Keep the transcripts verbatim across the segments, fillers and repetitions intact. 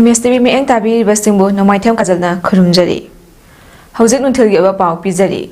M ꯑꯦꯁ T V ꯃꯤꯠꯌꯦꯡ ꯇꯥꯕꯤꯔꯤꯕꯁꯤꯡꯕꯨ ꯅꯣꯡꯃꯥꯏꯊꯦꯝ ꯀꯥꯖꯜꯅ ꯈꯨꯔꯨꯝꯖꯔꯤ꯫ ꯍꯧꯖꯤꯛ ꯅꯨꯡꯊꯤꯜꯒꯤ ꯑꯣꯏꯕ ꯄꯥꯎ ꯄꯤꯖꯔꯤ꯫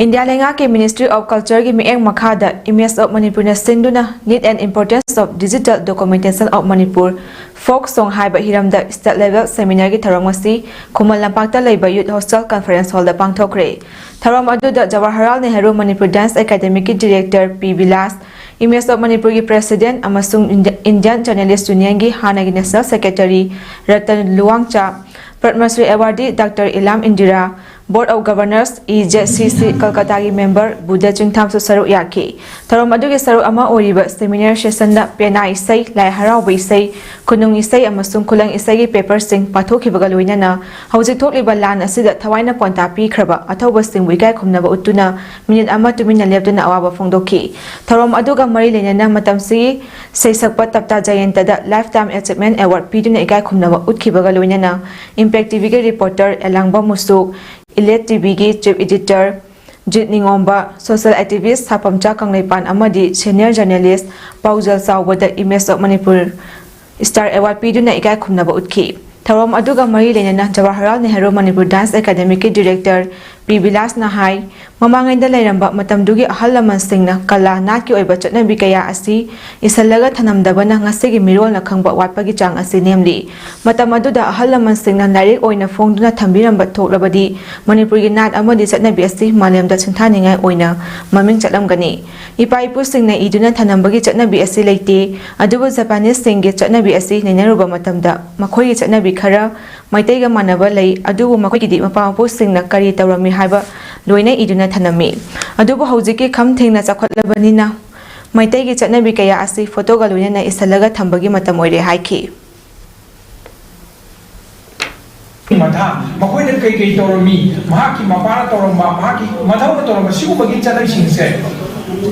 ꯏꯟꯗꯤꯌꯥ ꯂꯩꯉꯥꯛꯀꯤ Ministry of Cultureꯒꯤ ꯃꯤꯠꯌꯦꯡ ꯃꯈꯥꯗ Image of Manipurꯅ ꯁꯤꯟꯗꯨꯅ Need and Importance of Digital Documentation of Manipur Folk Song ꯍꯥꯏꯕ ꯍꯤꯔꯝꯗ State Level Seminarꯒꯤ ꯊꯧꯔꯝ ꯉꯁꯤ ꯈꯨꯃꯟ ꯂꯝꯄꯥꯛꯇ ꯂꯩꯕ Youth Hostel Conference Hallꯗ ꯄꯥꯡꯊꯣꯛꯈ꯭ꯔꯦ꯫ ꯊꯧꯔꯝ ꯑꯗꯨꯗ ꯖꯋꯥꯍꯔꯂꯥꯜ ꯅꯦꯍꯔꯨ ꯃꯅꯤꯄꯨꯔ Dance Academicꯀꯤ Director P Bilas, Image of Manipurꯒꯤ President ꯑꯃꯁꯨꯡ Indi- Indian Journalist Unionꯒꯤ ꯍꯥꯟꯅꯒꯤ National Secretary Ratan Luwangcha, Padmashri Awardee doctor Ilam Indira, Board of Governors, E J C C ꯀꯜꯀꯇꯥꯒꯤ member ꯕꯨꯙ ꯆꯤꯡꯊꯥꯝꯁꯨ ꯁꯔꯨꯛ ꯌꯥꯈꯤ꯫ ꯊꯧꯔꯝ ꯑꯗꯨꯒꯤ ꯁꯔꯨꯛ ꯑꯃ ꯑꯣꯏꯔꯤꯕ seminar sessionꯗ ꯄꯦꯅꯥ ꯏꯁꯩ, ꯂꯥꯏ ꯍꯔꯥꯎꯕ ꯏꯁꯩ, ꯈꯨꯅꯨꯡ ꯏꯁꯩ ꯑꯃꯁꯨꯡ ꯈꯨꯂꯪ ꯏꯁꯩꯒꯤ paperꯁꯤꯡ ꯄꯥꯊꯣꯛꯈꯤꯕꯒ ꯂꯣꯏꯅꯅ ꯍꯧꯖꯤꯛ ꯊꯣꯛꯂꯤꯕ ꯂꯥꯟ ꯑꯁꯤꯗ ꯊꯋꯥꯏꯅ ꯄꯣꯟꯊꯥ ꯄꯤꯈ꯭ꯔꯕ ꯑꯊꯧꯕꯁꯤꯡꯕꯨ ꯏꯀꯥꯏ ꯈꯨꯝꯅꯕ ꯎꯠꯇꯨꯅ minute ꯑꯃ ꯇꯨꯃꯤꯟꯅ ꯂꯦꯞꯇꯨꯅ ꯑꯋꯥꯕ ꯐꯣꯡꯗꯣꯛꯈꯤ꯫ ꯊꯧꯔꯝ ꯑꯗꯨꯒ ꯃꯔꯤ ꯂꯩꯅꯅ ꯃꯇꯝꯁꯤꯒꯤ ꯁꯩꯁꯛꯄ ꯇꯞꯇꯥ ꯖꯌꯟꯇꯗ Lifetime Achievement Award ꯄꯤꯗꯨꯅ ꯏꯀꯥꯏ ꯈꯨꯝꯅꯕ ꯎꯠꯈꯤꯕꯒ ꯂꯣꯏꯅꯅ Impact TVꯒꯤ reporter ꯑꯦꯂꯥꯡꯕꯝ ꯃꯨꯁꯨꯛ, Elite TVꯒꯤ Chief Editor ꯖꯤꯠ ꯅꯤꯉꯣꯝꯕ, social activist ꯁꯥꯄꯝꯆꯥ ꯀꯪꯂꯩꯄꯥꯟ ꯑꯃꯗꯤ senior journalist ꯄꯥꯎꯖꯦꯜ ꯆꯥꯎꯕꯗ Image of Manipur Star Award ꯄꯤꯗꯨꯅ ꯏꯀꯥꯏ ꯈꯨꯝꯅꯕ ꯎꯠꯈꯤ꯫ ꯊꯧꯔꯝ ꯑꯗꯨꯒ ꯃꯔꯤ ꯂꯩꯅꯅ ꯖꯋꯥꯍꯔꯂꯥꯜ ꯅꯦꯍꯔꯨ ꯃꯅꯤꯄꯨꯔ Dance Academicꯀꯤ Director ꯄꯤ ꯕꯤꯂꯥꯁꯅ ꯍꯥꯏ, ꯃꯃꯥꯡꯉꯩꯗ ꯂꯩꯔꯝꯕ ꯃꯇꯝꯗꯨꯒꯤ ꯑꯍꯜ ꯂꯃꯟꯁꯤꯡꯅ ꯀꯂꯥ ꯅꯥꯠꯀꯤ ꯑꯣꯏꯕ ꯆꯠꯅꯕꯤ ꯀꯌꯥ ꯑꯁꯤ ꯏꯁꯜꯂꯒ ꯊꯅꯝꯗꯕꯅ ꯉꯁꯤꯒꯤ ꯃꯤꯔꯣꯜꯅ ꯈꯪꯕ ꯋꯥꯠꯄꯒꯤ ꯆꯥꯡ ꯑꯁꯤ ꯅꯦꯝꯂꯤ꯫ ꯃꯇꯝ ꯑꯗꯨꯗ ꯑꯍꯜ ꯂꯃꯟꯁꯤꯡꯅ ꯂꯥꯏꯔꯤꯛ ꯑꯣꯏꯅ ꯐꯣꯡꯗꯨꯅ ꯊꯝꯕꯤꯔꯝꯕ ꯊꯣꯛꯂꯕꯗꯤ ꯃꯅꯤꯄꯨꯔꯒꯤ ꯅꯥꯠ ꯑꯃꯗꯤ ꯆꯠꯅꯕꯤ ꯑꯁꯤ ꯃꯥꯂꯦꯝꯗ ꯁꯤꯡꯊꯥꯅꯤꯡꯉꯥꯏ ꯑꯣꯏꯅ ꯃꯃꯤꯡ ꯆꯠꯂꯝꯒꯅꯤ꯫ ꯏꯄꯥ ꯏꯄꯨꯁꯤꯡꯅ ꯏꯗꯨꯅ ꯊꯅꯝꯕꯒꯤ ꯆꯠꯅꯕꯤ ꯑꯁꯤ ꯂꯩꯇꯦ꯫ ꯑꯗꯨꯕꯨ Japaneseꯁꯤꯡꯒꯤ ꯆꯠꯅꯕꯤ ꯑꯁꯤ ꯅꯩꯅꯔꯨꯕ ꯃꯇꯝꯗ ꯃꯈꯣꯏꯒꯤ ꯆꯠꯅꯕꯤ ꯈꯔ ꯃꯩꯇꯩꯒ ꯃꯥꯟꯅꯕ ꯂꯩ꯫ ꯑꯗꯨꯕꯨ ꯃꯈꯣꯏꯒꯤꯗꯤ ꯃꯄꯥ ꯃꯄꯨꯁꯤꯡꯅ ꯀꯔꯤ ꯇꯧꯔꯝꯃꯤ ꯍꯥꯏꯕ ꯂꯣꯏꯅ ꯏꯗꯨꯅ ꯊꯅꯝꯃꯤ꯫ ꯑꯗꯨꯕꯨ ꯍꯧꯖꯤꯛꯀꯤ ꯈꯝ ꯊꯦꯡꯅ ꯆꯥꯎꯈꯠꯂꯕꯅꯤꯅ ꯃꯩꯇꯩꯒꯤ ꯆꯠꯅꯕꯤ ꯀꯌꯥ ꯑꯁꯤ photoꯒ ꯂꯣꯏꯅꯅ ꯏꯁꯜꯂꯒ ꯊꯝꯕꯒꯤ ꯃꯇꯝ ꯑꯣꯏꯔꯦ ꯍꯥꯏꯈꯤ꯫ ꯃꯊꯥ, ꯃꯈꯣꯏꯅ ꯀꯩ ꯀꯩ ꯇꯧꯔꯝꯃꯤ, ꯃꯍꯥꯛꯀꯤ ꯃꯄꯥꯅ ꯇꯧꯔꯝꯕ, ꯃꯍꯥꯛꯀꯤ ꯃꯙꯧꯅ ꯇꯧꯔꯝꯕ, ꯁꯤꯒꯨꯝꯕꯒꯤ ꯆꯠꯅꯕꯤꯁꯤꯡꯁꯦ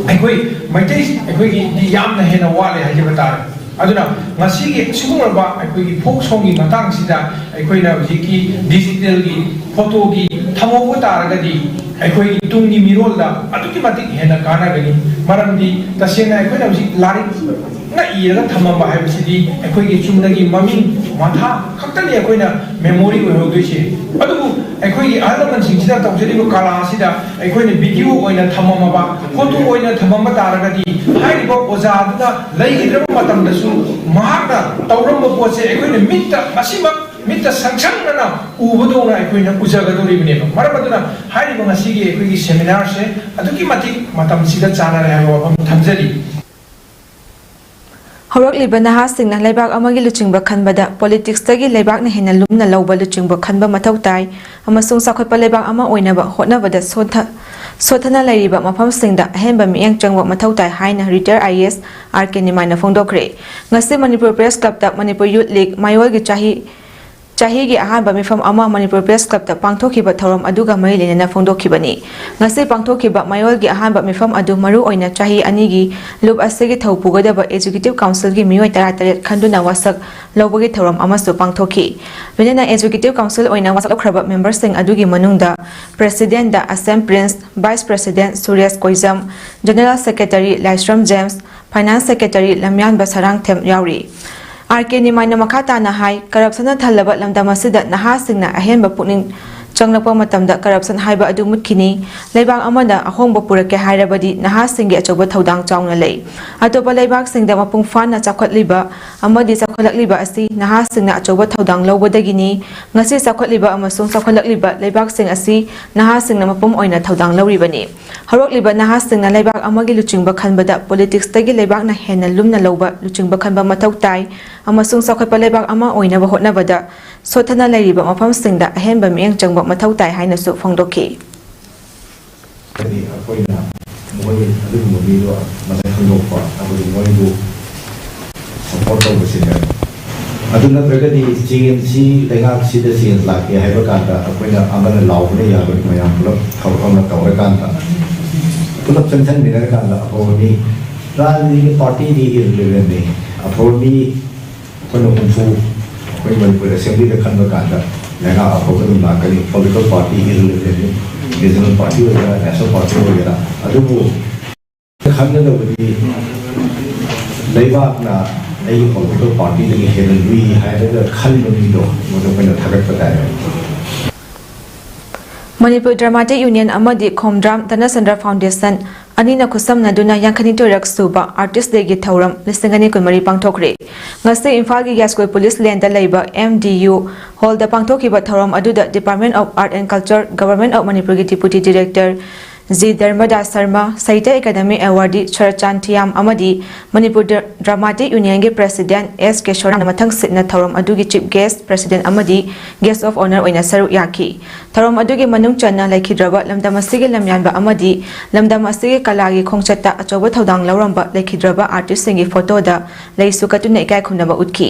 ꯑꯩꯈꯣꯏ ꯃꯩꯇꯩ, ꯑꯩꯈꯣꯏꯒꯤꯗꯤ ꯌꯥꯝꯅ ꯍꯦꯟꯅ ꯋꯥꯠꯂꯦ ꯍꯥꯏꯖꯕ ꯇꯥꯔꯦ꯫ ꯑꯗꯨꯅ ꯉꯁꯤꯒꯤ ꯑꯁꯤꯒꯨꯝꯂꯕ ꯑꯩꯈꯣꯏꯒꯤ folk songꯒꯤ ꯃꯇꯥꯡꯁꯤꯗ ꯑꯩꯈꯣꯏꯅ ꯍꯧꯖꯤꯛꯀꯤ digitalꯒꯤ photoꯒꯤ ꯊꯝꯍꯧꯕ ꯇꯥꯔꯒꯗꯤ ꯑꯩꯈꯣꯏꯒꯤ ꯇꯨꯡꯒꯤ ꯃꯤꯔꯣꯜꯗ ꯑꯗꯨꯛꯀꯤ ꯃꯇꯤꯛ ꯍꯦꯟꯅ ꯀꯥꯟꯅꯒꯅꯤ꯫ ꯃꯔꯝꯗꯤ ꯇꯁꯦꯡꯅ ꯑꯩꯈꯣꯏꯅ ꯍꯧꯖꯤꯛ ꯂꯥꯏꯔꯤꯛ ꯏꯔꯒ ꯊꯝꯃꯝꯕ ꯍꯥꯏꯕꯁꯤꯗꯤ ꯑꯩꯈꯣꯏꯒꯤ ꯆꯨꯝꯅꯒꯤ ꯃꯃꯤꯡ ꯃꯊꯥ ꯈꯛꯇꯅꯤ ꯑꯩꯈꯣꯏꯅ memory ꯑꯣꯏꯍꯧꯗꯣꯏꯁꯦ꯫ ꯑꯗꯨꯕꯨ ꯑꯩꯈꯣꯏꯒꯤ ꯑꯍꯜ ꯂꯃꯟꯁꯤꯡꯁꯤꯅ ꯇꯧꯖꯔꯤꯕ ꯀꯂꯥ ꯑꯁꯤꯗ ꯑꯩꯈꯣꯏꯅ video ꯑꯣꯏꯅ ꯊꯝꯃꯝꯃꯕ, photo ꯑꯣꯏꯅ ꯊꯝꯃꯝꯕ ꯇꯥꯔꯒꯗꯤ, ꯍꯥꯏꯔꯤꯕ ꯑꯣꯖꯥꯗꯨꯅ ꯂꯩꯈꯤꯗ꯭ꯔꯕ ꯃꯇꯝꯗꯁꯨ ꯃꯍꯥꯛꯅ ꯇꯧꯔꯝꯕ ꯄꯣꯠꯁꯦ ꯑꯩꯈꯣꯏꯅ ꯃꯤꯠꯇ ꯃꯁꯤꯃꯛ ꯃꯤꯠꯇ ꯁꯪꯁꯪꯅꯅ ꯎꯕꯗꯧꯅ ꯑꯩꯈꯣꯏꯅ ꯎꯖꯒꯗꯧꯔꯤꯕꯅꯦꯕ꯫ ꯃꯔꯝ ꯑꯗꯨꯅ ꯍꯥꯏꯔꯤꯕ ꯉꯁꯤꯒꯤ ꯑꯩꯈꯣꯏꯒꯤ seminarꯁꯦ ꯑꯗꯨꯛꯀꯤ ꯃꯇꯤꯛ ꯃꯇꯝꯁꯤꯗ ꯆꯥꯟꯅꯔꯦ ꯍꯥꯏꯕ ꯋꯥꯐꯝ ꯊꯝꯖꯔꯤ꯫ ꯍꯧꯔꯛꯂꯤꯕ ꯅꯍꯥꯁꯤꯡꯅ ꯂꯩꯕꯥꯛ ꯑꯃꯒꯤ ꯂꯨꯆꯤꯡꯕ ꯈꯟꯕꯗ politicsꯇꯒꯤ ꯂꯩꯕꯥꯛꯅ ꯍꯦꯟꯅ ꯂꯨꯝꯅ ꯂꯧꯕ ꯂꯨꯆꯤꯡꯕ ꯈꯟꯕ ꯃꯊꯧ ꯇꯥꯏ ꯑꯃꯁꯨꯡ ꯆꯥꯎꯈꯠꯄ ꯂꯩꯕꯥꯛ ꯑꯃ ꯑꯣꯏꯅꯕ ꯍꯣꯠꯅꯕꯗ ꯁꯣꯟꯊ-, ꯁꯣꯠꯊꯅ ꯂꯩꯔꯤꯕ ꯃꯐꯝꯁꯤꯡꯗ ꯑꯍꯦꯟꯕ ꯃꯤꯠꯌꯦꯡ ꯆꯪꯕ ꯃꯊꯧ ꯇꯥꯏ ꯍꯥꯏꯅ retired IAS RK ꯅꯤꯃꯥꯏꯅ ꯐꯣꯡꯗꯣꯛꯈ꯭ꯔꯦ꯫ ꯉꯁꯤ Manipur Press Clubꯇ Manipur Youth League ꯃꯌꯣꯜꯒꯤ ꯆꯍꯤ ꯆꯍꯤꯒꯤ ꯑꯍꯥꯟꯕ ꯃꯤꯐꯝ ꯑꯃ ꯃꯅꯤꯄꯨꯔ Press Clubꯇ ꯄꯥꯡꯊꯣꯛꯈꯤꯕ ꯊꯧꯔꯝ ꯑꯗꯨꯒ ꯃꯔꯤ ꯂꯩꯅꯅ ꯐꯣꯡꯗꯣꯛꯈꯤꯕꯅꯤ꯫ ꯉꯁꯤ ꯄꯥꯡꯊꯣꯛꯈꯤꯕ ꯃꯌꯣꯜꯒꯤ ꯑꯍꯥꯟꯕ ꯃꯤꯐꯝ ꯑꯗꯨ ꯃꯔꯨ ꯑꯣꯏꯅ ꯆꯍꯤ ꯑꯅꯤꯒꯤ ꯂꯨꯞ ꯑꯁꯤꯒꯤ ꯊꯧ ꯄꯨꯒꯗꯕ Executive Councilꯒꯤ ꯃꯤꯑꯣꯏ ꯇꯔꯥꯇꯔꯦꯠ ꯈꯟꯗꯨꯅ ꯋꯥꯁꯛ ꯂꯧꯕꯒꯤ ꯊꯧꯔꯝ ꯑꯃꯁꯨ ꯄꯥꯡꯊꯣꯛꯈꯤ꯫ ꯂꯣꯏꯅꯅ Executive Council ꯑꯣꯏꯅ ꯋꯥꯁꯛ ꯂꯧꯈ꯭ꯔꯕ memberꯁꯤꯡ ꯑꯗꯨꯒꯤ ꯃꯅꯨꯡꯗ Presidentꯗ Assam Prince, Vice President Suresh Koijam, General Secretary Laishram James, Finance Secretary Lamyanba Sarangthem ꯌꯥꯎꯔꯤ꯫ RK ꯅꯤꯃꯥꯏꯅ ꯃꯈꯥ ꯇꯥꯅ ꯍꯥꯏ, corruptionꯅ ꯊꯜꯂꯕ ꯂꯝꯗꯝ ꯑꯁꯤꯗ ꯅꯍꯥꯁꯤꯡꯅ ꯑꯍꯦꯟꯕ ꯄꯨꯛꯅꯤꯡ ꯆꯪꯂꯛꯄ ꯃꯇꯝꯗ corruption ꯍꯥꯏꯕ ꯑꯗꯨ ꯃꯨꯠꯈꯤꯅꯤ꯫ ꯂꯩꯕꯥꯛ ꯑꯃꯗ ꯑꯍꯣꯡꯕ ꯄꯨꯔꯛꯀꯦ ꯍꯥꯏꯔꯕꯗꯤ ꯅꯍꯥꯁꯤꯡꯒꯤ ꯑꯆꯧꯕ ꯊꯧꯗꯥꯡ ꯆꯥꯎꯅ ꯂꯩ꯫ ꯑꯇꯣꯞꯄ ꯂꯩꯕꯥꯛꯁꯤꯡꯗ ꯃꯄꯨꯡ ꯐꯥꯅ ꯆꯥꯎꯈꯠꯂꯤꯕ ꯑꯃꯗꯤ ꯆꯥꯎꯈꯠꯂꯛꯂꯤꯕ ꯑꯁꯤ ꯅꯍꯥꯁꯤꯡꯅ ꯑꯆꯧꯕ ꯊꯧꯗꯥꯡ ꯂꯧꯕꯗꯒꯤꯅꯤ꯫ ꯉꯁꯤ ꯆꯥꯎꯈꯠꯂꯤꯕ ꯑꯃꯁꯨꯡ ꯆꯥꯎꯈꯠꯂꯛꯂꯤꯕ ꯂꯩꯕꯥꯛꯁꯤꯡ ꯑꯁꯤ ꯅꯍꯥꯁꯤꯡꯅ ꯃꯄꯨꯝ ꯑꯣꯏꯅ ꯊꯧꯗꯥꯡ ꯂꯧꯔꯤꯕꯅꯤ꯫ ꯍꯧꯔꯛꯂꯤꯕ ꯅꯍꯥꯁꯤꯡꯅ ꯂꯩꯕꯥꯛ ꯑꯃꯒꯤ ꯂꯨꯆꯤꯡꯕ ꯈꯟꯕꯗ politicsꯇꯒꯤ ꯂꯩꯕꯥꯛꯅ ꯍꯦꯟꯅ ꯂꯨꯝꯅ ꯂꯧꯕ ꯂꯨꯆꯤꯡꯕ ꯈꯟꯕ ꯃꯊꯧ ꯇꯥꯏ ꯑꯃꯁꯨꯡ ꯆꯥꯎꯈꯠꯄ ꯂꯩꯕꯥꯛ ꯑꯃ ꯑꯣꯏꯅꯕ ꯍꯣꯠꯅꯕꯗ ꯁꯣꯠꯊꯅ ꯂꯩꯔꯤꯕ ꯃꯐꯝꯁꯤꯡꯗ ꯑꯍꯦꯟꯕ ꯃꯤꯠꯌꯦꯡ ꯆꯪꯕ ꯃꯊꯧ ꯇꯥꯏ ꯍꯥꯏꯅꯁꯨ ꯐꯣꯡꯗꯣꯛꯈꯤ꯫ ꯍꯥꯏꯗꯤ ꯑꯩꯈꯣꯏꯅ ꯃꯣꯏ ꯑꯗꯨꯒꯨꯝꯕ ꯃꯤꯗꯣ ꯃꯁꯛ ꯈꯪꯗꯣꯛꯄ, ꯍꯥꯏꯕꯗꯤ ꯃꯣꯏꯕꯨ support ꯇꯧꯕꯁꯤꯅꯦꯕ꯫ ꯑꯗꯨ ꯅꯠꯇ꯭ꯔꯒꯗꯤ changeꯁꯤ ꯂꯩꯉꯥꯛꯁꯤꯗ change ꯂꯥꯛꯀꯦ ꯍꯥꯏꯕ ꯀꯥꯟꯗ ꯑꯩꯈꯣꯏꯅ ꯑꯃꯅ ꯂꯥꯎꯕꯅ ꯌꯥꯔꯣꯏ, ꯃꯌꯥꯝ ꯄꯨꯂꯞ ꯊꯕꯛ ꯑꯃ ꯇꯧꯔꯀꯥꯟꯗ, ꯄꯨꯂꯞ ꯆꯪꯁꯟꯃꯤꯟꯅꯔꯀꯥꯟꯗ ꯑꯐꯕ ꯃꯤ, ꯔꯥꯖꯅꯤꯇꯤꯒꯤ partyꯗꯤ irrelevantꯅꯤ꯫ ꯑꯐꯕ ꯃꯤ ꯑꯩꯈꯣꯏꯅ ꯍꯨꯝꯐꯨ ꯑꯩꯈꯣꯏ ꯃꯅꯤꯄꯨꯔ Assemblyꯗ ꯈꯟꯕ ꯀꯥꯟꯗ ꯂꯩꯉꯥꯛ ꯑꯐꯕ ꯑꯗꯨꯝ ꯂꯥꯛꯀꯅꯤ꯫ Political party irrelevantꯅꯤ, regional party ꯑꯣꯏꯒꯦꯔꯥ, national party ꯑꯣꯏꯒꯦꯔꯥ꯫ ꯑꯗꯨꯕꯨ ꯈꯪꯒꯗꯕꯗꯤ ꯂꯩꯕꯥꯛꯅ ꯑꯩꯒꯤ ꯄꯣꯂꯤꯇꯤꯀꯦꯜ ꯄꯥꯔꯇꯤꯗꯒꯤ ꯍꯦꯟꯅ ꯂꯨꯏ ꯍꯥꯏꯔꯒ ꯈꯟꯕ ꯃꯤꯗꯣ ꯃꯗꯨ ꯑꯩꯈꯣꯏꯅ ꯊꯥꯒꯠꯄ ꯇꯥꯏ꯫ ꯃꯅꯤꯄꯨꯔ ꯗ꯭ꯔꯃꯥꯇꯤꯛ ꯌꯨꯅꯤꯌꯟ ꯑꯃꯗꯤ ꯈꯣꯝꯗ꯭ꯔꯥꯝ ꯙꯅꯆꯟꯗ꯭ꯔ ꯐꯥꯎꯟꯗꯦꯁꯟ ꯑꯅꯤꯅ ꯈꯨꯠꯁꯝꯅꯗꯨꯅ ꯌꯥꯡꯈꯩꯅꯤꯊꯣꯏꯔꯛ ꯁꯨꯕ ꯑꯥꯔꯇꯤꯁ ꯗꯦꯒꯤ ꯊꯧꯔꯝ ꯂꯤꯁꯤꯡ ꯑꯅꯤ ꯀꯨꯟꯃꯔꯤ ꯄꯥꯡꯊꯣꯛꯈ꯭ꯔꯦ꯫ ꯉꯁꯤ ꯏꯝꯐꯥꯜꯒꯤ ꯌꯥꯁꯀꯣꯜ ꯄꯨꯂꯤꯁ ꯂꯦꯟꯗ ꯂꯩꯕ ꯑꯦꯝ ꯗꯤ ꯌꯨ ꯍꯣꯜꯗ ꯄꯥꯡꯊꯣꯛꯈꯤꯕ ꯊꯧꯔꯝ ꯑꯗꯨꯗ Department of Art and Culture, Government of ꯃꯅꯤꯄꯨꯔꯒꯤ deputy director G Dharmadas Sharma, Sahitya academy awardee Sarchand Thiyam ꯑꯃꯗꯤ ꯃꯅꯤꯄꯨꯔ ꯗ꯭ꯔ-, ꯗ꯭ꯔꯃꯥꯇꯤꯛ ꯌꯨꯅꯤꯌꯟꯒꯤ ꯄ꯭ꯔꯦꯁꯤꯗꯦꯟꯠ ꯑꯦꯁ ꯀꯦꯁꯣꯔꯥꯝꯅ ꯃꯊꯪ ꯁꯤꯠꯅ ꯊꯧꯔꯝ ꯑꯗꯨꯒꯤ ꯆꯤꯐ ꯒꯦꯁ꯭ꯠ, ꯄ꯭ꯔꯦꯁꯤꯗꯦꯟꯠ ꯑꯃꯗꯤ ꯒꯦꯁ꯭ꯠ ꯑꯣꯐ ꯑꯣꯅꯔ ꯑꯣꯏꯅ ꯁꯔꯨꯛ ꯌꯥꯈꯤ꯫ ꯊꯧꯔꯝ ꯑꯗꯨꯒꯤ ꯃꯅꯨꯡ ꯆꯟꯅ ꯂꯩꯈꯤꯗ꯭ꯔꯕ ꯂꯝꯗꯝ ꯑꯁꯤꯒꯤ ꯂꯝꯌꯥꯟꯕ ꯑꯃꯗꯤ ꯂꯝꯗꯝ ꯑꯁꯤꯒꯤ ꯀꯂꯥꯒꯤ ꯈꯣꯡꯆꯠꯇ ꯑꯆꯧꯕ ꯊꯧꯗꯥꯡ ꯂꯧꯔꯝꯕ ꯂꯩꯈꯤꯗ꯭ꯔꯕ ꯑꯥꯔꯇꯤꯁꯁꯤꯡꯒꯤ ꯐꯣꯇꯣꯗ ꯂꯩꯁꯨ ꯀꯠꯇꯨꯅ ꯏꯀꯥꯏ ꯈꯨꯝꯅꯕ ꯎꯠꯈꯤ꯫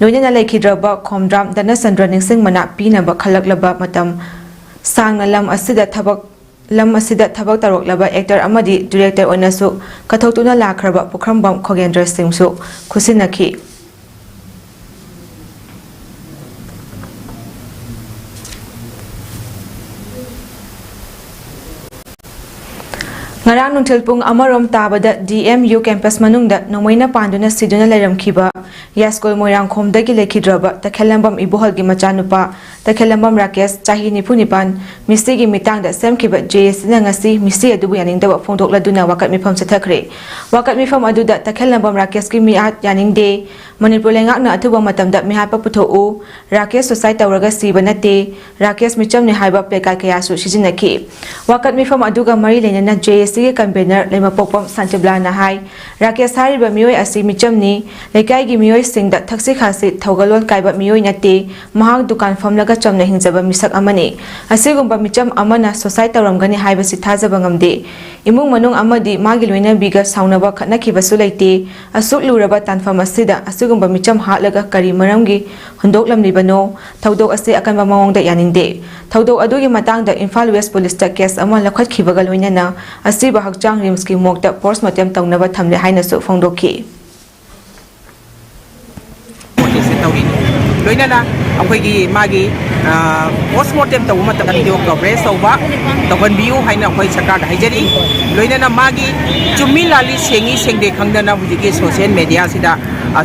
ꯂꯣꯏꯅꯅ ꯂꯩꯈꯤꯗ꯭ꯔꯕ ꯈꯣꯝꯗ꯭ꯔꯥꯝ ꯙꯅꯆꯟꯗ꯭ꯔ ꯅꯤꯡꯁꯤꯡ ꯃꯅꯥ ꯄꯤꯅꯕ ꯈꯜꯂꯛꯂꯕ ꯃꯇꯝ ꯁꯥꯡꯅ ꯂꯝ ꯑꯁꯤꯗ ꯊꯕꯛ ꯂꯝ ꯑꯁꯤꯗ ꯊꯕꯛ ꯇꯧꯔꯛꯂꯕ ꯑꯦꯛꯇꯔ ꯑꯃꯗꯤ ꯗꯤꯔꯦꯛꯇꯔ ꯑꯣꯏꯅꯁꯨ ꯀꯠꯊꯣꯛꯇꯨꯅ ꯂꯥꯛꯈ꯭ꯔꯕ ꯄꯨꯈ꯭ꯔꯝꯕꯝ ꯈꯣꯒꯦꯟꯗ꯭ꯔ ꯁꯤꯡꯁꯨ ꯈꯨꯠꯁꯤꯟꯅꯈꯤ꯫ ꯉꯔꯥꯡ ꯅꯨꯡꯊꯤꯜ ꯄꯨꯡ ꯑꯃꯔꯣꯝ ꯇꯥꯕꯗ ꯗꯤ ꯑꯦꯝ ꯌꯨ ꯀꯦꯝꯄꯁ ꯃꯅꯨꯡꯗ ꯅꯣꯡꯃꯩꯅ ꯄꯥꯟꯗꯨꯅ ꯁꯤꯗꯨꯅ ꯂꯩꯔꯝꯈꯤꯕ ꯌꯥꯁꯀꯣꯜ ꯃꯣꯏꯔꯥꯡꯈꯣꯝꯗꯒꯤ ꯂꯩꯈꯤꯗ꯭ꯔꯕ ꯇꯈꯦꯜꯂꯝꯕꯝ ꯏꯕꯣꯍꯜꯒꯤ ꯃꯆꯥꯅꯨꯄꯥ ꯇꯈꯦꯜꯂꯝꯕꯝ ꯔꯥꯀꯦꯁ, ꯆꯍꯤ ꯅꯤꯐꯨ ꯅꯤꯄꯥꯟ, ꯃꯤꯁꯤꯒꯤ ꯃꯤꯇꯥꯡꯗ ꯁꯦꯝꯈꯤꯕ ꯖꯦ ꯑꯦ ꯁꯤꯅ ꯉꯁꯤ ꯃꯤꯁꯤ ꯑꯗꯨꯕꯨ ꯌꯥꯅꯤꯡꯗꯕ ꯐꯣꯡꯗꯣꯛꯂꯗꯨꯅ ꯋꯥꯀꯠ ꯃꯤꯐꯝ ꯆꯠꯊꯈ꯭ꯔꯦ꯫ ꯋꯥꯀꯠ ꯃꯤꯐꯝ ꯑꯗꯨꯗ ꯇꯈꯦꯜꯂꯝꯕꯝ ꯔꯥꯀꯦꯁꯀꯤ ꯃꯤꯍꯥꯠ ꯌꯥꯅꯤꯡꯗꯦ, ꯃꯅꯤꯄꯨꯔ ꯂꯩꯉꯥꯛꯅ ꯑꯊꯨꯕ ꯃꯇꯝꯗ ꯃꯤꯍꯥꯠꯄ ꯄꯨꯊꯣꯛꯎ, ꯔꯥꯀꯦꯁ suicide ꯇꯧꯔꯒ ꯁꯤꯕ ꯅꯠꯇꯦ, ꯔꯥꯀꯦꯁ ꯃꯤꯆꯝꯅꯤ ꯍꯥꯏꯕ placard ꯀꯌꯥꯁꯨ ꯁꯤꯖꯤꯟꯅꯈꯤ꯫ ꯋꯥꯀꯠ ꯃꯤꯐꯝ ꯑꯗꯨꯒ ꯃꯔꯤ ꯂꯩꯅꯅ ꯖꯦ ꯑꯦ ꯁꯤꯒꯤ ꯀꯟꯚꯦꯅꯔ ꯂꯩꯃꯄꯣꯛꯄꯝ ꯁꯥꯟꯇꯤꯕꯂꯥꯅ ꯍꯥꯏ, ꯔꯥꯀꯦꯁ ꯍꯥꯏꯔꯤꯕ ꯃꯤꯑꯣꯏ ꯑꯁꯤ ꯃꯤꯆꯝꯅꯤ, ꯂꯩꯀꯥꯏꯒꯤ ꯃꯤꯑꯣꯏꯁꯤꯡꯗ ꯊꯛꯁꯤ ꯈꯥꯁꯤ ꯊꯧꯒꯜꯂꯣꯟ ꯀꯥꯏꯕ ꯃꯤꯑꯣꯏ ꯅꯠꯇꯦ, ꯃꯍꯥꯛ ꯗꯨꯀꯥꯟ ꯐꯝꯂꯒ ꯆꯝꯅ ꯍꯤꯡꯖꯕ ꯃꯤꯁꯛ ꯑꯃꯅꯤ꯫ ꯑꯁꯤꯒꯨꯝꯕ ꯃꯤꯆꯝ ꯑꯃꯅ suicide ꯇꯧꯔꯝꯒꯅꯤ ꯍꯥꯏꯕꯁꯤ ꯊꯥꯖꯕ ꯉꯝꯗꯦ꯫ ꯏꯃꯨꯡ ꯃꯅꯨꯡ ꯑꯃꯗꯤ ꯃꯥꯒꯤ ꯂꯣꯏꯅꯕꯤꯒ ꯁꯥꯎꯅꯕ ꯈꯠꯅꯈꯤꯕꯁꯨ ꯂꯩꯇꯦ꯫ ꯑꯁꯨꯛ ꯂꯨꯔꯕ ꯇꯥꯟꯐꯝ ꯑꯁꯤꯗ ꯑꯁꯤꯒꯨꯝꯕ ꯃꯤꯆꯝ ꯍꯥꯠꯂꯒ ꯀꯔꯤ ꯃꯔꯝꯒꯤ ꯍꯨꯟꯗꯣꯛꯂꯝꯂꯤꯕꯅꯣ? ꯊꯧꯗꯣꯛ ꯑꯁꯤ ꯑꯀꯟꯕ ꯃꯑꯣꯡꯗ ꯌꯥꯅꯤꯡꯗꯦ꯫ ꯊꯧꯗꯣꯛ ꯑꯗꯨꯒꯤ ꯃꯇꯥꯡꯗ ꯏꯝꯐꯥꯜ ꯋꯦꯁ꯭ꯠ ꯄꯨꯂꯤꯁꯇ ꯀꯦꯁ ꯑꯃ ꯂꯧꯈꯠꯈꯤꯕꯒ ꯂꯣꯏꯅꯅ ꯑꯁꯤꯕ ꯍꯛꯆꯥꯡ ꯔꯤꯝꯁꯀꯤ ꯃꯣꯔꯒꯇ ꯄꯣꯁ꯭ꯠꯃꯣꯔꯇꯦꯝ ꯇꯧꯅꯕ ꯊꯝꯂꯦ ꯍꯥꯏꯅꯁꯨ ꯐꯣꯡꯗꯣꯛꯈꯤ꯫ ꯃꯣꯔꯇꯦꯝꯁꯦ ꯇꯧꯔꯤꯅꯤ꯫ ꯂꯣꯏꯅꯅ ꯑꯩꯈꯣꯏꯒꯤ ꯃꯥꯒꯤ ꯄꯣꯁ ꯃꯣꯔꯇꯦꯝ ꯇꯧꯕ ꯃꯇꯝꯗ ꯚꯤꯗꯤꯑꯣ ꯀꯣꯚꯔꯦꯖ ꯇꯧꯕ ꯇꯧꯍꯟꯕꯤꯌꯨ ꯍꯥꯏꯅ ꯑꯩꯈꯣꯏ ꯁꯔꯀꯥꯔꯗ ꯍꯥꯏꯖꯔꯤ꯫ ꯂꯣꯏꯅꯅ ꯃꯥꯒꯤ ꯆꯨꯝꯃꯤ ꯂꯥꯜꯂꯤ, ꯁꯦꯡꯉꯤ ꯁꯦꯡꯗꯦ ꯈꯪꯗꯅ ꯍꯧꯖꯤꯛꯀꯤ ꯁꯣꯁꯤꯌꯦꯜ ꯃꯦꯗꯤꯌꯥꯁꯤꯗ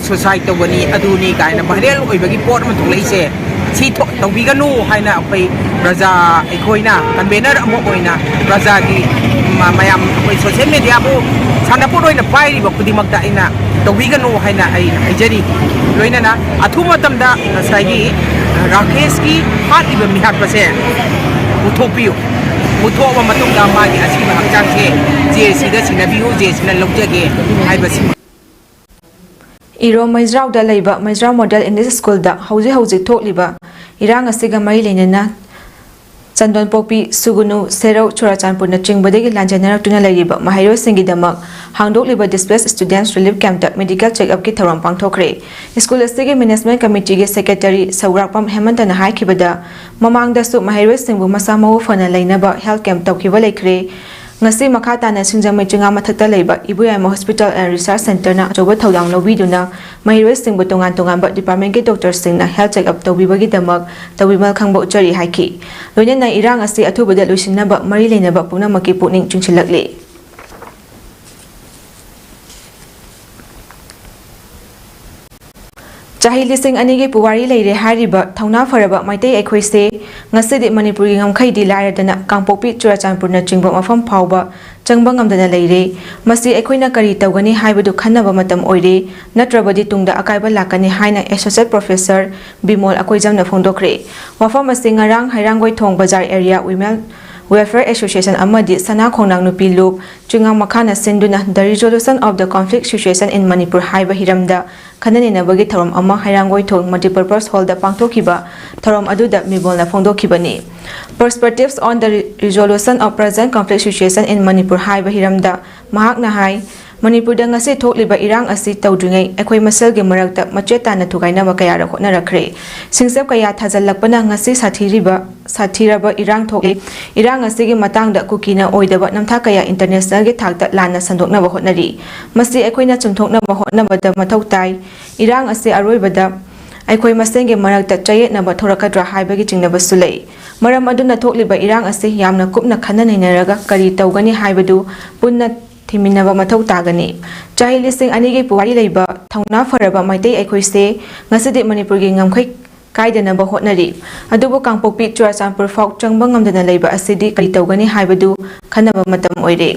ꯁꯨꯁꯥꯏꯠ ꯇꯧꯒꯅꯤ, ꯑꯗꯨꯅꯤ ꯀꯥꯏꯅ ꯚꯥꯏꯔꯦꯜ ꯑꯣꯏꯕꯒꯤ ꯄꯣꯠ ꯑꯃ ꯊꯣꯛꯂꯛꯏꯁꯦ, ꯁꯤ ꯊꯣꯛ- ꯇꯧꯕꯤꯒꯅꯨ ꯍꯥꯏꯅ ꯑꯩꯈꯣꯏ ꯄ꯭ꯔꯖꯥ, ꯑꯩꯈꯣꯏꯅ ꯀꯟꯚꯦꯅꯔ ꯑꯃ ꯑꯣꯏꯅ ꯄ꯭ꯔꯖꯥꯒꯤ ꯃ- ꯃꯌꯥꯝ ꯑꯩꯈꯣꯏ ꯁꯣꯁꯤꯌꯦꯜ ꯃꯦꯗꯤꯌꯥꯕꯨ ꯁꯥꯟꯅꯄꯣꯠ ꯑꯣꯏꯅ ꯄꯥꯏꯔꯤꯕ ꯈꯨꯗꯤꯡꯃꯛꯇ ꯑꯩꯅ ꯇꯧꯕꯤꯒꯅꯨ ꯍꯥꯏꯅ ꯑꯩꯅ ꯍꯥꯏꯖꯔꯤ꯫ ꯂꯣꯏꯅꯅ ꯑꯊꯨꯕ ꯃꯇꯝꯗ ꯉꯁꯥꯏꯒꯤ ꯔꯥꯀꯦꯁꯀꯤ ꯍꯥꯠꯂꯤꯕ ꯃꯤꯍꯥꯠꯄꯁꯦ ꯄꯨꯊꯣꯛꯄꯤꯌꯨ꯫ ꯄꯨꯊꯣꯛꯑꯕ ꯃꯇꯨꯡꯗ ꯃꯥꯒꯤ ꯑꯁꯤꯕ ꯍꯛꯆꯥꯡꯁꯦ ꯖꯦ ꯁꯤꯗ ꯁꯤꯟꯅꯕꯤꯌꯨ, ꯖꯦ ꯁꯤꯅ ꯂꯧꯖꯒꯦ ꯍꯥꯏꯕꯁꯤ꯫ ꯏꯔꯣꯝ ꯃꯩꯖ꯭ꯔꯥꯎꯗ ꯂꯩꯕ ꯃꯩꯖ꯭ꯔꯥꯎ ꯃꯣꯗꯦꯜ ꯏꯪꯂꯤꯁ ꯁ꯭ꯀꯨꯜꯗ ꯍꯧꯖꯤꯛ ꯍꯧꯖꯤꯛ ꯊꯣꯛꯂꯤꯕ ꯏꯔꯥꯡ ꯑꯁꯤꯒ ꯃꯔꯤ ꯂꯩꯅꯅ ꯆꯟꯗꯣꯟꯄꯣꯛꯄꯤ ꯁꯨꯒꯨꯅꯨ, ꯁꯦꯔꯧ, ꯆꯨꯔꯥꯆꯥꯟꯄꯨꯔꯅꯆꯤꯡꯕꯗꯒꯤ ꯂꯥꯟꯖꯦꯟꯅꯔꯛꯇꯨꯅ ꯂꯩꯔꯤꯕ ꯃꯍꯩꯔꯣꯏꯁꯤꯡꯒꯤꯗꯃꯛ ꯍꯥꯡꯗꯣꯛꯂꯤꯕ Displaced Students Relief Camp ꯇ medical check up ꯀꯤ ꯊꯧꯔꯝ ꯄꯥꯡꯊꯣꯛꯈ꯭ꯔꯦ꯫ ꯁ꯭ꯀꯨꯜ ꯑꯁꯤꯒꯤ management committee ꯒꯤ secretary ꯁꯧꯒ꯭ꯔꯥꯛꯄꯝ ꯍꯦꯃꯟꯇꯅ ꯍꯥꯏꯈꯤꯕꯗ, ꯃꯃꯥꯡꯗꯁꯨ ꯃꯍꯩꯔꯣꯏꯁꯤꯡꯕꯨ ꯃꯁꯥ ꯃꯎ ꯐꯅ ꯂꯩꯅꯕ health camp ꯇꯧꯈꯤꯕ ꯂꯩꯈ꯭ꯔꯦ꯫ ꯉꯁꯤ ꯃꯈꯥ ꯇꯥꯅ ꯁꯤꯡꯖꯃꯩ ꯆꯤꯉꯥ ꯃꯊꯛꯇ ꯂꯩꯕ ꯏꯕꯣꯌꯥꯏꯃ Hospital and Research Centre ꯅ ꯑꯆꯧꯕ ꯊꯧꯗꯥꯡ ꯂꯧꯕꯤꯗꯨꯅ ꯃꯍꯩꯔꯣꯏꯁꯤꯡꯕꯨ ꯇꯣꯉꯥꯟ ꯇꯣꯉꯥꯟꯕ department ꯀꯤ doctor ꯁꯤꯡꯅ health check up ꯇꯧꯕꯤꯕꯒꯤꯗꯃꯛ ꯇꯧꯕꯤꯃꯜ ꯈꯪꯕ ꯎꯠꯆꯔꯤ ꯍꯥꯏꯈꯤ꯫ ꯂꯣꯏꯅꯅ ꯏꯔꯥꯡ ꯑꯁꯤ ꯑꯊꯨꯕꯗ ꯂꯣꯏꯁꯤꯟꯅꯕ ꯃꯔꯤ ꯂꯩꯅꯕ ꯄꯨꯝꯅꯃꯛꯀꯤ ꯄꯨꯛꯅꯤꯡ ꯆꯤꯡꯁꯤꯜꯂꯛꯂꯤ꯫ ꯆꯍꯤ ꯂꯤꯁꯤꯡ ꯑꯅꯤꯒꯤ ꯄꯨꯋꯥꯔꯤ ꯂꯩꯔꯦ ꯍꯥꯏꯔꯤꯕ ꯊꯧꯅꯥ ꯐꯔꯕ ꯃꯩꯇꯩ ꯑꯩꯈꯣꯏꯁꯦ ꯉꯁꯤꯗꯤ ꯃꯅꯤꯄꯨꯔꯒꯤ ꯉꯝꯈꯩꯗꯤ ꯂꯥꯏꯔꯗꯅ ꯀꯥꯡꯄꯣꯛꯄꯤ, ꯆꯨꯔꯥꯆꯥꯟꯄꯨꯔꯅꯆꯤꯡꯕ ꯃꯐꯝ ꯐꯥꯎꯕ ꯆꯪꯕ ꯉꯝꯗꯅ ꯂꯩꯔꯦ꯫ ꯃꯁꯤ ꯑꯩꯈꯣꯏꯅ ꯀꯔꯤ ꯇꯧꯒꯅꯤ ꯍꯥꯏꯕꯗꯨ ꯈꯟꯅꯕ ꯃꯇꯝ ꯑꯣꯏꯔꯦ, ꯅꯠꯇ꯭ꯔꯕꯗꯤ ꯇꯨꯡꯗ ꯑꯀꯥꯏꯕ ꯂꯥꯛꯀꯅꯤ ꯍꯥꯏꯅ Associate Professor ꯕꯤꯃꯣꯜ ꯑꯀꯣꯏꯖꯝꯅ ꯐꯣꯡꯗꯣꯛꯈ꯭ꯔꯦ꯫ ꯋꯥꯐꯝ ꯑꯁꯤ ꯉꯔꯥꯡ ꯍꯩꯔꯥꯡꯒꯣꯏꯊꯣꯡ ꯕꯖꯥꯔ area Women Welfare Association ꯑꯃꯗꯤ ꯁꯅꯥ ꯈꯣꯡꯅꯥꯡ ꯅꯨꯄꯤ ꯂꯨꯞ ꯆꯤꯉꯥ ꯃꯈꯥꯅ ꯁꯤꯟꯗꯨꯅ The Resolution of the Conflict Situation in Manipur ꯍꯥꯏꯕ ꯍꯤꯔꯝꯗ ꯈꯟꯅ ꯅꯩꯅꯕꯒꯤ ꯊꯧꯔꯝ ꯑꯃ ꯍꯩꯔꯥꯡꯒꯣꯏꯊꯣꯡ Multipurpose Hall ꯗ ꯄꯥꯡꯊꯣꯛꯈꯤꯕ ꯊꯧꯔꯝ ꯑꯗꯨꯗ ꯃꯤꯕꯣꯜꯅ ꯐꯣꯡꯗꯣꯛꯈꯤꯕꯅꯤ꯫ Perspectives on the Re-, Resolution of Present Conflict Situation in Manipur ꯍꯥꯏꯕ ꯍꯤꯔꯝꯗ ꯃꯍꯥꯛꯅ ꯍꯥꯏ, ꯃꯅꯤꯄꯨꯔꯗ ꯉꯁꯤ ꯊꯣꯛꯂꯤꯕ ꯏꯔꯥꯡ ꯑꯁꯤ ꯇꯧꯗ꯭ꯔꯤꯉꯩ ꯑꯩꯈꯣꯏ ꯃꯁꯦꯜꯒꯤ ꯃꯔꯛꯇ ꯃꯆꯦꯠ ꯇꯥꯅ ꯊꯨꯒꯥꯏꯅꯕ ꯀꯌꯥꯔꯛ ꯍꯣꯠꯅꯔꯛꯈ꯭ꯔꯦ꯫ ꯁꯤꯡꯆꯞ ꯀꯌꯥ ꯊꯥꯖꯤꯜꯂꯛꯄꯅ ꯉꯁꯤ ꯁꯥꯊꯤꯔꯤꯕ, ꯁꯥꯊꯤꯔꯕ ꯏꯔꯥꯡ ꯊꯣꯛꯂꯤ꯫ ꯏꯔꯥꯡ ꯑꯁꯤꯒꯤ ꯃꯇꯥꯡꯗ ꯀꯨꯀꯤꯅ ꯑꯣꯏꯗꯕ ꯅꯝꯊꯥꯛ ꯀꯌꯥ international ꯒꯤ ꯊꯥꯛꯇ ꯂꯥꯟꯅ ꯁꯟꯗꯣꯛꯅꯕ ꯍꯣꯠꯅꯔꯤ꯫ ꯃꯁꯤ ꯑꯩꯈꯣꯏꯅ ꯆꯨꯝꯊꯣꯛꯅꯕ ꯍꯣꯠꯅꯕꯗ ꯃꯊꯧ ꯇꯥꯏ꯫ ꯏꯔꯥꯡ ꯑꯁꯤ ꯑꯔꯣꯏꯕꯗ ꯑꯩꯈꯣꯏ ꯃꯁꯦꯟꯒꯤ ꯃꯔꯛꯇ ꯆꯌꯦꯠꯅꯕ ꯊꯣꯔꯛꯀꯗ꯭ꯔꯥ ꯍꯥꯏꯕꯒꯤ ꯆꯤꯡꯅꯕꯁꯨ ꯂꯩ꯫ ꯃꯔꯝ ꯑꯗꯨꯅ ꯊꯣꯛꯂꯤꯕ ꯏꯔꯥꯡ ꯑꯁꯤ ꯌꯥꯝꯅ ꯀꯨꯞꯅ ꯈꯟꯅ ꯅꯩꯅꯔꯒ ꯀꯔꯤ ꯇꯧꯒꯅꯤ ꯍꯥꯏꯕꯗꯨ ꯄꯨꯟꯅ ꯊꯤꯃꯤꯟꯅꯕ ꯃꯊꯧ ꯇꯥꯒꯅꯤ꯫ ꯆꯍꯤ ꯂꯤꯁꯤꯡ ꯑꯅꯤꯒꯤ ꯄꯨꯋꯥꯔꯤ ꯂꯩꯕ ꯊꯧꯅꯥ ꯐꯔꯕ ꯃꯩꯇꯩ ꯑꯩꯈꯣꯏꯁꯦ ꯉꯁꯤꯗꯤ ꯃꯅꯤꯄꯨꯔꯒꯤ ꯉꯝꯈꯩ ꯀꯥꯏꯗꯅꯕ ꯍꯣꯠꯅꯔꯤ꯫ ꯑꯗꯨꯕꯨ ꯀꯥꯡꯄꯣꯛꯄꯤ ꯆꯨꯔꯆꯥꯟꯄꯨꯔ ꯐꯥꯎ ꯆꯪꯕ ꯉꯝꯗꯅ ꯂꯩꯕ ꯑꯁꯤꯗꯤ ꯀꯔꯤ ꯇꯧꯒꯅꯤ ꯍꯥꯏꯕꯗꯨ ꯈꯟꯅꯕ ꯃꯇꯝ ꯑꯣꯏꯔꯦ꯫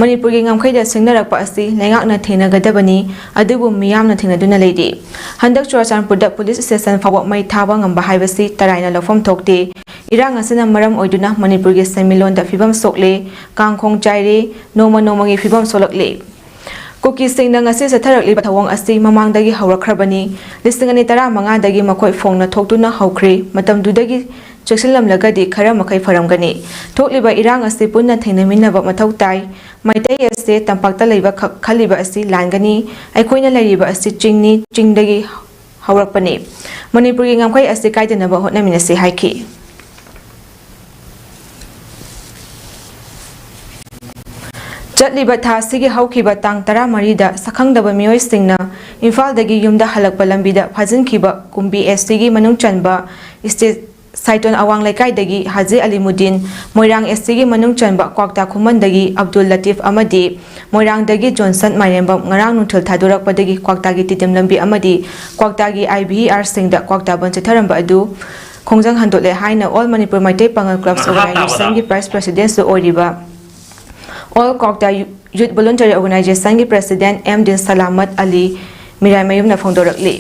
ꯃꯅꯤꯄꯨꯔꯒꯤ ꯉꯝꯈꯩꯗ ꯁꯤꯡꯅꯔꯛꯄ ꯑꯁꯤ ꯂꯩꯉꯥꯛꯅ ꯊꯦꯡꯅꯒꯗꯕꯅꯤ, ꯑꯗꯨꯕꯨ ꯃꯤꯌꯥꯝꯅ ꯊꯦꯡꯅꯗꯨꯅ ꯂꯩꯔꯤ꯫ ꯍꯟꯗꯛ ꯆꯨꯔꯆꯥꯟꯄꯨꯔꯗ ꯄꯨꯂꯤꯁ ꯁ꯭ꯇꯦꯁꯟ ꯐꯥꯎꯕ ꯃꯩ ꯊꯥꯕ ꯉꯝꯕ ꯍꯥꯏꯕꯁꯤ ꯇꯔꯥꯏꯅ ꯂꯧꯐꯝ ꯊꯣꯛꯇꯦ꯫ ꯏꯔꯥꯡ ꯑꯁꯤꯅ ꯃꯔꯝ ꯑꯣꯏꯗꯨꯅ ꯃꯅꯤꯄꯨꯔꯒꯤ ꯁꯦꯟꯃꯤꯠꯂꯣꯟꯗ ꯐꯤꯕꯝ ꯁꯣꯛꯂꯦ, ꯀꯥꯡꯈꯣꯡ ꯆꯥꯏꯔꯦ, ꯅꯣꯡꯃ ꯅꯣꯡꯃꯒꯤ ꯐꯤꯕꯝ ꯁꯣꯛꯂꯛꯂꯦ꯫ ꯀꯨꯀꯤꯁꯤꯡꯅ ꯉꯁꯤ ꯆꯠꯊꯔꯛꯂꯤꯕ ꯊꯧꯑꯣꯡ ꯑꯁꯤ ꯃꯃꯥꯡꯗꯒꯤ ꯍꯧꯔꯛꯈ꯭ꯔꯕꯅꯤ꯫ ꯂꯤꯁꯤꯡ ꯑꯅꯤ ꯇꯔꯥꯃꯉꯥꯗꯒꯤ ꯃꯈꯣꯏ ꯐꯣꯡꯅ ꯊꯣꯛꯇꯨꯅ ꯍꯧꯈ꯭ꯔꯦ꯫ ꯃꯇꯝꯗꯨꯗꯒꯤ ꯆꯦꯛꯁꯤꯜꯂꯝꯂꯒꯗꯤ ꯈꯔ ꯃꯈꯩ ꯐꯔꯝꯒꯅꯤ꯫ ꯊꯣꯛꯂꯤꯕ ꯏꯔꯥꯡ ꯑꯁꯤ ꯄꯨꯟꯅ ꯊꯦꯡꯅꯃꯤꯟꯅꯕ ꯃꯊꯧ ꯇꯥꯏ꯫ ꯃꯩꯇꯩ ꯑꯁꯦ ꯇꯝꯄꯥꯛꯇ ꯂꯩꯕ ꯈꯛ ꯈꯜꯂꯤꯕ ꯑꯁꯤ ꯂꯥꯟꯒꯅꯤ꯫ ꯑꯩꯈꯣꯏꯅ ꯂꯩꯔꯤꯕ ꯑꯁꯤ ꯆꯤꯡꯅꯤ, ꯆꯤꯡꯗꯒꯤ ꯍꯧꯔꯛꯄꯅꯤ꯫ ꯃꯅꯤꯄꯨꯔꯒꯤ ꯉꯝꯈꯩ ꯑꯁꯤ ꯀꯥꯏꯗꯅꯕ ꯍꯣꯠꯅꯃꯤꯟꯅꯁꯤ ꯍꯥꯏꯈꯤ꯫ ꯆꯠꯂꯤꯕ ꯊꯥ ꯑꯁꯤꯒꯤ ꯍꯧꯈꯤꯕ ꯇꯥꯡ ꯇꯔꯥꯃꯔꯤꯗ ꯁꯛꯈꯪꯗꯕ ꯃꯤꯑꯣꯏꯁꯤꯡꯅ ꯏꯝꯐꯥꯜꯗꯒꯤ ꯌꯨꯝꯗ ꯍꯜꯂꯛꯄ ꯂꯝꯕꯤꯗ ꯐꯥꯖꯤꯟꯈꯤꯕ ꯀꯨꯝꯕꯤ ꯑꯦꯁ ꯇꯤꯒꯤ ꯃꯅꯨꯡ ꯆꯟꯕ ꯏꯁꯇꯦꯠ ꯁꯥꯏꯇꯣꯟ ꯑꯋꯥꯡ ꯂꯩꯀꯥꯏꯗꯒꯤ ꯍꯥꯖꯤ ꯑꯂꯤꯃꯨꯗꯤꯟ, ꯃꯣꯏꯔꯥꯡ ꯑꯦꯁ ꯇꯤꯒꯤ ꯃꯅꯨꯡ ꯆꯟꯕ ꯀ꯭ꯋꯥꯛꯇꯥ ꯈꯨꯃꯟꯗꯒꯤ ꯑꯕꯗꯨꯜ ꯂꯇꯤꯐ ꯑꯃꯗꯤ ꯃꯣꯏꯔꯥꯡꯗꯒꯤ ꯖꯣꯟꯁꯟ ꯃꯥꯏꯔꯦꯝꯕꯝ ꯉꯔꯥꯡ ꯅꯨꯡꯊꯤꯜ ꯊꯥꯗꯣꯔꯛꯄꯗꯒꯤ ꯀ꯭ꯋꯥꯛꯇꯥꯒꯤ ꯇꯤꯗꯤꯝ ꯂꯝꯕꯤ ꯑꯃꯗꯤ ꯀ꯭ꯋꯥꯛꯇꯥꯒꯤ ꯑꯥꯏ ꯚꯤ ꯏ ꯑꯥꯔꯁꯤꯡꯗ ꯀ꯭ꯋꯥꯛꯇꯥ ꯕꯟ ꯆꯠꯊꯔꯝꯕ ꯑꯗꯨ ꯈꯣꯡꯖꯪ ꯍꯟꯗꯣꯛꯂꯦ ꯍꯥꯏꯅ ꯑꯣꯜ ꯃꯅꯤꯄꯨꯔ ꯃꯩꯇꯩ ꯄꯥꯉꯜ ꯀ꯭ꯂꯕꯁ ꯑꯣꯔꯒꯅꯥꯏꯖꯦꯁꯟꯒꯤ ꯚꯥꯏꯁ ꯄ꯭ꯔꯦꯁꯤꯗꯦꯟꯠꯁꯨ ꯑꯣꯏꯔꯤꯕ ꯑꯣꯜ ꯀ꯭ꯋꯥꯛꯇꯥ ꯌꯨ-, ꯌꯨꯠ ꯚꯣꯂꯨꯟꯇꯔꯤ ꯑꯣꯔꯒꯅꯥꯏꯖꯦꯁꯟꯒꯤ ꯄ꯭ꯔꯦꯁꯤꯗꯦꯟꯠ ꯑꯦꯝ ꯗꯤꯟ ꯁꯂꯥꯃꯠ ꯑꯂꯤ ꯃꯤꯔꯥꯏꯃꯌꯨꯝꯅ ꯐꯣꯡꯗꯣꯔꯛꯂꯤ꯫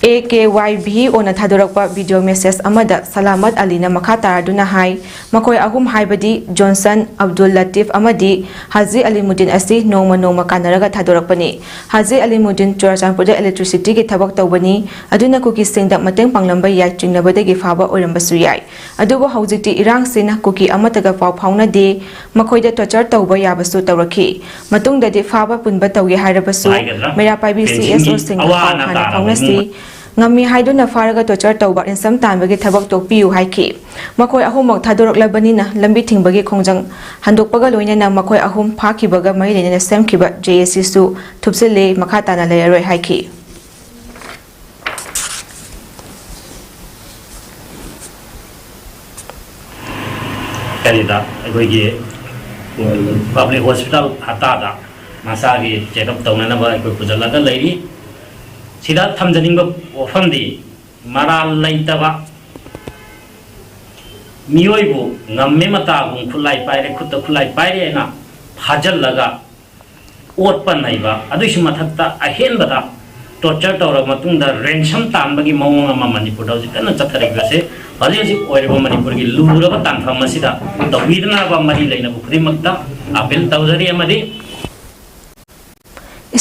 ꯑꯦ ꯀꯦ ꯋꯥꯏ ꯚꯤ ꯑꯣꯅ ꯊꯥꯗꯣꯔꯛꯄ ꯚꯤꯗꯤꯑꯣ ꯃꯦꯁꯦꯖ ꯑꯃꯗ ꯁꯂꯥꯃꯠ ꯑꯂꯤꯅ ꯃꯈꯥ ꯇꯥꯔꯗꯨꯅ ꯍꯥꯏ, ꯃꯈꯣꯏ ꯑꯍꯨꯝ ꯍꯥꯏꯕꯗꯤ ꯖꯣꯟꯁꯟ, ꯑꯕꯗꯨꯜ ꯂꯇꯤꯐ ꯑꯃꯗꯤ ꯍꯥꯖꯤ ꯑꯂꯤꯃꯨꯗꯤꯟ ꯑꯁꯤ ꯅꯣꯡꯃ ꯅꯣꯡꯃ ꯀꯥꯟꯅꯔꯒ ꯊꯥꯗꯣꯔꯛꯄꯅꯤ꯫ ꯍꯥꯖꯤ ꯑꯂꯤꯃꯨꯗꯤꯟ ꯆꯨꯔꯆꯥꯟꯄꯨꯔꯗ ꯏꯂꯦꯛꯇ꯭ꯔꯤꯁꯤꯇꯤꯒꯤ ꯊꯕꯛ ꯇꯧꯕꯅꯤ, ꯑꯗꯨꯅ ꯀꯨꯀꯤꯁꯤꯡꯗ ꯃꯇꯦꯡ ꯄꯥꯡꯂꯝꯕ ꯌꯥꯏ ꯆꯤꯡꯅꯕꯗꯒꯤ ꯐꯥꯕ ꯑꯣꯏꯔꯝꯕꯁꯨ ꯌꯥꯏ꯫ ꯑꯗꯨꯕꯨ ꯍꯧꯖꯤꯛꯇꯤ ꯏꯔꯥꯡꯁꯤꯅ ꯀꯨꯀꯤ ꯑꯃꯠꯇꯒ ꯄꯥꯎ ꯐꯥꯎꯅꯗꯦ, ꯃꯈꯣꯏꯗ ꯇꯣꯔꯆꯔ ꯇꯧꯕ ꯌꯥꯕꯁꯨ ꯇꯧꯔꯛꯈꯤ꯫ ꯃꯇꯨꯡꯗꯗꯤ ꯐꯥꯕ ꯄꯨꯟꯕ ꯇꯧꯒꯦ ꯍꯥꯏꯔꯕꯁꯨ ꯅꯨꯡꯉꯥꯏꯒꯗ꯭ꯔꯥ? ꯃꯩꯔꯥ ꯄꯥꯏꯕꯤ ꯄꯦꯟꯁꯤꯟꯒꯤ ꯁꯤ ꯏ ꯑꯣꯁꯤꯡꯒ ꯑꯋꯥ ꯄꯥꯎ ꯑꯅꯥ ꯍꯥꯟꯅ ꯇꯥꯔꯕ ꯐꯥꯎꯅꯁꯤ꯫ ꯏꯃꯨꯡ ꯉꯝꯃꯤ ꯍꯥꯏꯗꯨꯅ ꯐꯥꯔꯒ ꯇꯣꯔꯆꯔ ꯇꯧꯕ, ꯔꯦꯟꯁꯝ ꯇꯥꯟꯕꯒꯤ ꯊꯕꯛ ꯇꯣꯛꯄꯤꯌꯨ ꯍꯥꯏꯈꯤ꯫ ꯃꯈꯣꯏ ꯑꯍꯨꯝꯃꯛ ꯊꯥꯗꯣꯔꯛꯂꯕꯅꯤꯅ ꯂꯝꯕꯤ ꯊꯤꯡꯕꯒꯤ ꯈꯣꯡꯖꯪ ꯍꯟꯗꯣꯛꯄꯒ ꯂꯣꯏꯅꯅ ꯃꯈꯣꯏ ꯑꯍꯨꯝ ꯐꯥꯈꯤꯕꯒ ꯃꯔꯤ ꯂꯩꯅꯅ ꯁꯦꯝꯈꯤꯕ ꯖꯦ ꯑꯦ ꯁꯤꯁꯨ ꯊꯨꯞꯆꯤꯜꯂꯦ, ꯃꯈꯥ ꯇꯥꯅ ꯂꯩꯔꯔꯣꯏ ꯍꯥꯏꯈꯤ꯫ ꯀꯔꯤꯗ ꯑꯩꯈꯣꯏꯒꯤ ꯄꯕ꯭ꯂꯤꯛ ꯍꯣꯁꯄꯤꯇꯥꯜ ꯍꯞꯇꯥꯗ ꯃꯁꯥꯒꯤ ꯆꯦꯛꯑꯞ ꯇꯧꯅꯅꯕ ꯑꯩꯈꯣꯏ ꯄꯨꯁꯤꯜꯂꯒ ꯂꯩꯔꯤ꯫ ꯁꯤꯗ ꯊꯝꯖꯅꯤꯡꯕ ꯋꯥꯐꯝꯗꯤ, ꯃꯔꯥꯜ ꯂꯩꯇꯕ ꯃꯤꯑꯣꯏꯕꯨ ꯉꯝꯃꯦ ꯃꯇꯥꯒꯨꯝ ꯈꯨꯠꯂꯥꯏ ꯄꯥꯏꯔꯦ, ꯈꯨꯠꯇ ꯈꯨꯠꯂꯥꯏ ꯄꯥꯏꯔꯦ ꯍꯥꯏꯅ ꯐꯥꯖꯤꯜꯂꯒ ꯑꯣꯠꯄ ꯅꯩꯕ, ꯑꯗꯨꯒꯤꯁꯨ ꯃꯊꯛꯇ ꯑꯍꯦꯟꯕꯗ ꯇꯣꯔꯆꯔ ꯇꯧꯔꯕ ꯃꯇꯨꯡꯗ ꯔꯦꯟꯁꯝ ꯇꯥꯟꯕꯒꯤ ꯃꯑꯣꯡ ꯑꯃ ꯃꯅꯤꯄꯨꯔꯗ ꯍꯧꯖꯤꯛ ꯀꯟꯅ ꯆꯠꯊꯔꯛꯂꯤꯕꯁꯦ, ꯍꯧꯖꯤꯛ ꯍꯧꯖꯤꯛ ꯑꯣꯏꯔꯤꯕ ꯃꯅꯤꯄꯨꯔꯒꯤ ꯂꯨꯔꯕ ꯇꯥꯟꯐꯝ ꯑꯁꯤꯗ ꯇꯧꯕꯤꯗꯅꯕ ꯃꯔꯤ ꯂꯩꯅꯕ ꯈꯨꯗꯤꯡꯃꯛꯇ ꯑꯥꯄꯤꯜ ꯇꯧꯖꯔꯤ꯫ ꯑꯃꯗꯤ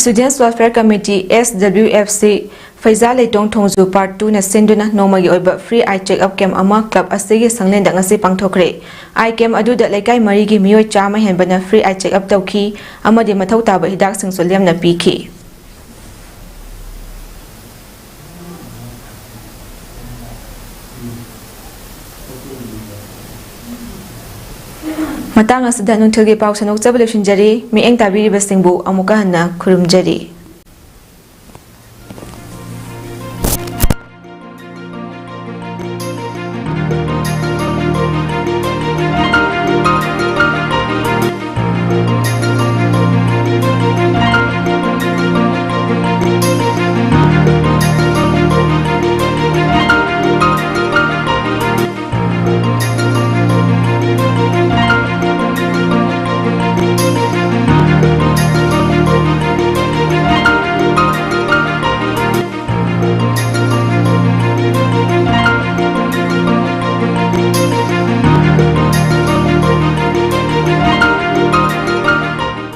Students Welfare Committee, S W F C, ꯐꯩꯖꯥ ꯂꯩꯇꯣꯡ ꯊꯣꯡꯖꯨ Part two ꯅ ꯁꯤꯟꯗꯨꯅ ꯅꯣꯡꯃꯒꯤ ꯑꯣꯏꯕ free eye check up camp ꯑꯃ club ꯑꯁꯤꯒꯤ ꯁꯪꯂꯦꯟꯗ ꯉꯁꯤ ꯄꯥꯡꯊꯣꯛꯈ꯭ꯔꯦ꯫ Eye camp ꯑꯗꯨꯗ ꯂꯩꯀꯥꯏ ꯃꯔꯤꯒꯤ ꯃꯤꯑꯣꯏ ꯆꯥꯝꯃ ꯍꯦꯟꯕꯅ free eye check up ꯇꯧꯈꯤ ꯑꯃꯗꯤ ꯃꯊꯧ ꯇꯥꯕ ꯍꯤꯗꯥꯛꯁꯤꯡꯁꯨ ꯂꯦꯝꯅ ꯄꯤꯈꯤ꯫ ꯃꯇꯥꯡ ꯑꯁꯤꯗ ꯅꯨꯡꯊꯤꯜꯒꯤ ꯄꯥꯎ ꯁꯟꯗꯣꯛꯆꯕ ꯂꯣꯏꯁꯤꯟꯖꯔꯤ꯫ ꯃꯤꯠꯌꯦꯡ ꯇꯥꯕꯤꯔꯤꯕꯁꯤꯡꯕꯨ ꯑꯃꯨꯛꯀ ꯍꯟꯅ ꯈꯨꯔꯨꯝꯖꯔꯤ꯫